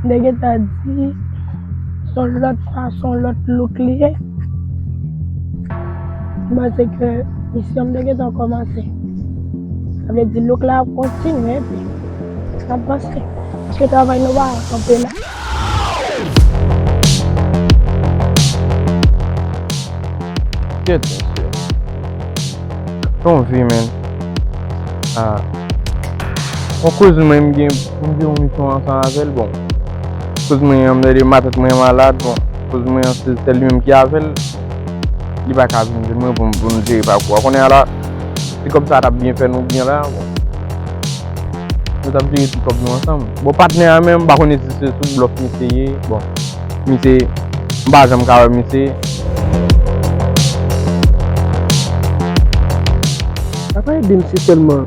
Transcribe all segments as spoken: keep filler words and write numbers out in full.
M te gentan di, se yon lòt fason, lòt look li ye. M panse ke misyon m te gentan kòmanse. Sa vle di look la ap kontinye epi n ap vanse. Paske travay nou pa kanpe la. Kèt, mesye. Ton vi, men. Ah. Yon kouzin mwen, m gen, m gen yon misyon ansanm avè l, bon. Kouzin mwen, m tande matant mwen malad, bon. Kouzin mwen, se sèl li menm ki avè l. Li pa ka vin jwenn mwen pou m, pou m jere pakou a. Kounye a la, se kòb sa t ap byen fè nou byen la, bon. Nou t ap jere ti kòb nou ansanm. Bon, patnè a menm, m pa konnen si se sou blòf misye ye. Bon, misye, m pa janm ka wè misye. Sa pa ede m si sèlman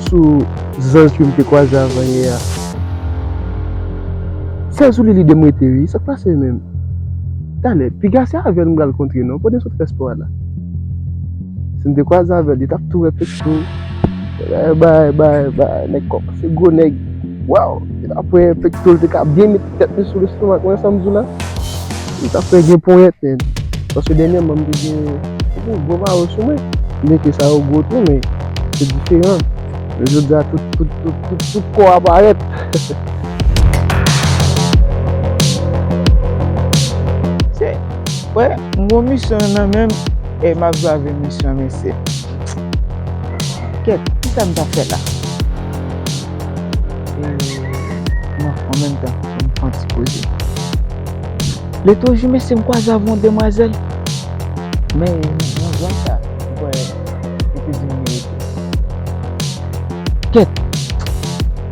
sou zanj ke m te kwaze avan yè a. Sèl sou li lide m rete, wi. Sa k pase menm? Talè, piga se avè l m pral kontre, non, pandan sot fè spò a la. Si m te kwaze avè l, li t ap tou wè pekto. Bay, bay, bay, bay, nèg kòk, se gwo nèg. Waw, li t ap wè pekto, li te ka byen met tèt li sou lestomak mwen, sa m di w la. Li t ap fè gen ponyèt, men. Paske dènyèman, m te gen, te gen gwo mayo sou mwen. Byenke sa yo gwo tou, men se diferan. Men jodi a, tout, tout, tout, tout, tout kò a parèt. Se, wè, m gon misyon nan men m, e m ap jwe avè misyon, mesye. Kèt, kisa m ta fè la? E, non, an menm tan, fò m fè yon ti poze. Leto jou, mesye, m kwaze avè yon demwazèl. Men, nan zòn sa, m kwè, li te di m li rete. Kèt!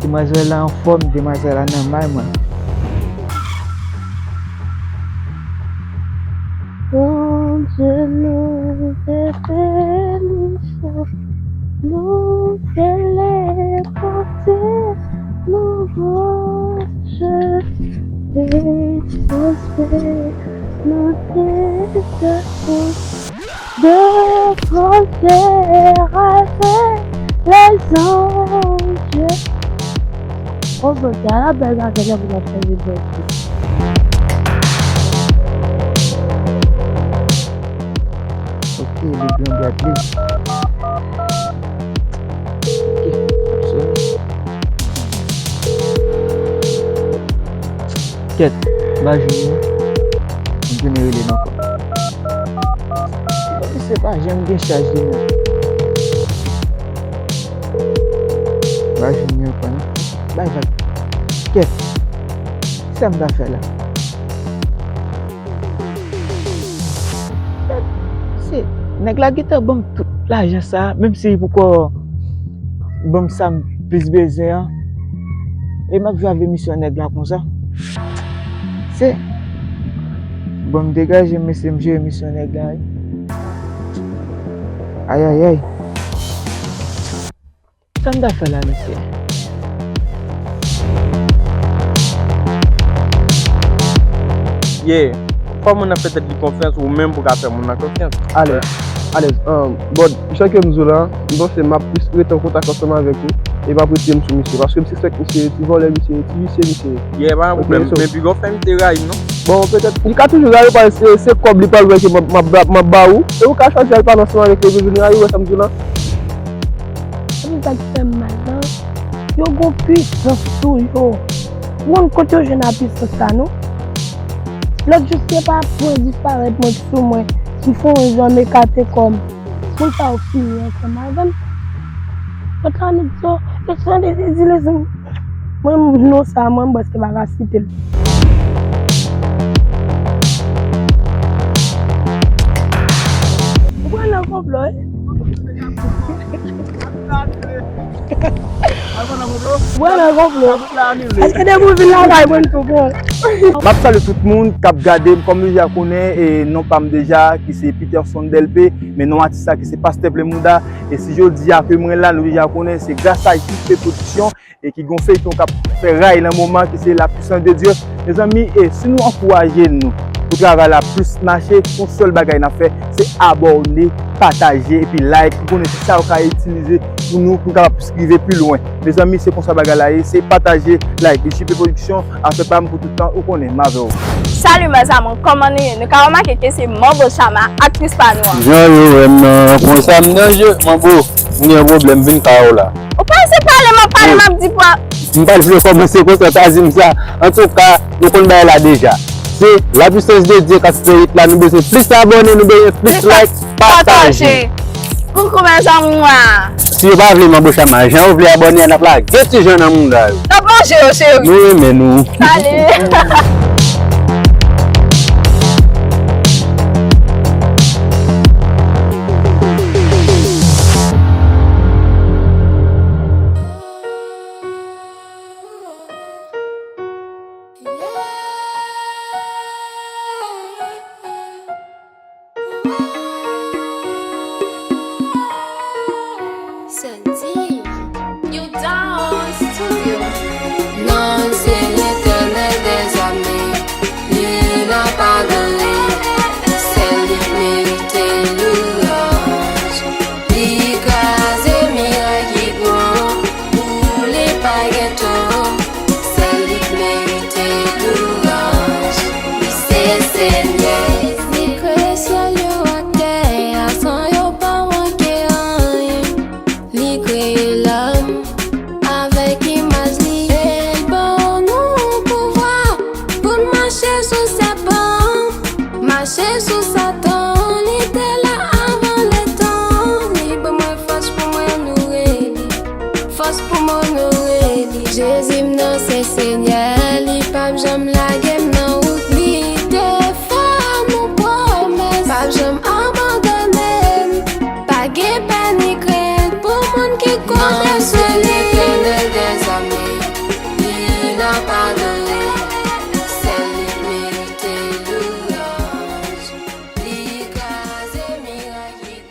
Demwazèl la anfòm, demwazèl la nan may mwen. Bondye, nou te benediksyon, nou te levanjil, nou Bondye te transfè, nou te dakò de Bondye avèk lèzanj. O Bondye, ala bèl bagay lè moun ap sèvi Bondye. Ok, le gran gad li. Ok, ap sone. Kèt, m pa jwenn li non. M tounen rele l ankò. Bon, misye pa janm gen chaj li menm. M pa jwenn li ankò non. Bay vag. Kèt. Kisa m ta fè la? Se, nèg la gentan ban m tout lajan sa, menm si li poko ban m sa m plis bezwen an. E m ap jwe avè misyon nèg la konsa. Se, bon, m degaje m, mesye, m jere misyon nèg la, wi. Ayayay. Sa m ta fè la, mesye? Yeah. Fò moun nan fè tèt li konfyans, ou menm pou ka fè moun nan konfyans. Alèz. Alèz. Um, but, jan ke m di w la, m panse m ap plis rete an kontak ansanm avèk ou, e m ap retire m sou misye. Paske m sispèk misye, ti vòlè misye, ti visye misye. Yeah, pa gen pwoblèm. Men piga w fè misye rayi m, non? Bon, petèt, li ka toujou rayi w, paske se, se kòb li pral wè ke m ap, m ap, m ap ba ou. E ou ka chwazi al pale ansanm avèk li, epi vin rayi w, wè sa m di w la? Epi sa k fè m mal lan, yo gon pwisans sou yo. Ou konn kote yo jwenn a pwisans sa, non? Lòt jou, si se pa pwen disparèt mwen ki sou mwen, m fè yon jan m ekate kò m. Moun sa yo fini ansanm avè m. Lòt la, nèg sa yo, yo sende sezi lesann. Mwen, non sa, mwen, m prèske pa ka site l. Ou pran nan konplo, wi. Ou pran nan konplo. Èske depi w vin lakay mwen, m tou bon? M ap salye tout moun k ap gade m, kòm nou deja konnen, e non pa m deja, ki se Peterson Delpé, men non atis la ki se Pastè Plemouda. E si jodi a ke mwen la, nou deja konnen se gras a J P Production e ki gon feyton k ap fè ray nan moman ki se La Puissance de Dieu. Mezanmi, e si nou ankouraje nou pou travay la plis mache, yon sèl bagay n ap fè, se abòne pataje epi like. Ou konnen se sa ou ka itilize pou nou, pou nou kapab rive pi lwen. Mezanmi, se konsa bagay la ye, se pataje, like. J P Production, afè pa m pou tout tan, ou konnen, m avè w. Salut mes amours, kòman nou ye? Nou ka remake ke se Manbo Chama, aktris pa nou an. Jan yo wè m nan, konsa m nan je, Manbo, m gen yon pwoblèm, vin kay ou la. Ou panse pale, m ap pale, m ap di pa. M pa t vle kòmanse konsa, pa di m sa. Antouka, nou konn bagay la deja. Se la puissance de Dieu k ap fè it la, nou bezwen plis abòne, nou bezwen plis like, pataje. Koukou mes amours. Si yo pa vle Manbo Chama, jan yo vle abòne a, n ap lage ti jan nan mouda yo. N ap manje yo, cheri. Nou renmen nou. Salut. Santi. You down studio. Non, se Letènèl dèzame, li n ap adore, sèl li k merite louwanj. Li kraze miray ki pran, boule pa gen to, sèl li k merite louwanj. Li se Senyè. Li kreye syèl yo ak tè a san yo pa manke anyen. Li kreye lòm avèk imaj li. E l ban nou pouvwa pou n mache sou sèpan, mache sou Satan. Li te la avan letan. Li ban mwen fòs pou m onore li, fòs pou m onore li. Jezi m nan se Senyè, li p ap janm lage m nan wout. Li te fè nou pwomès, p ap janm abandone n. Pa gen pè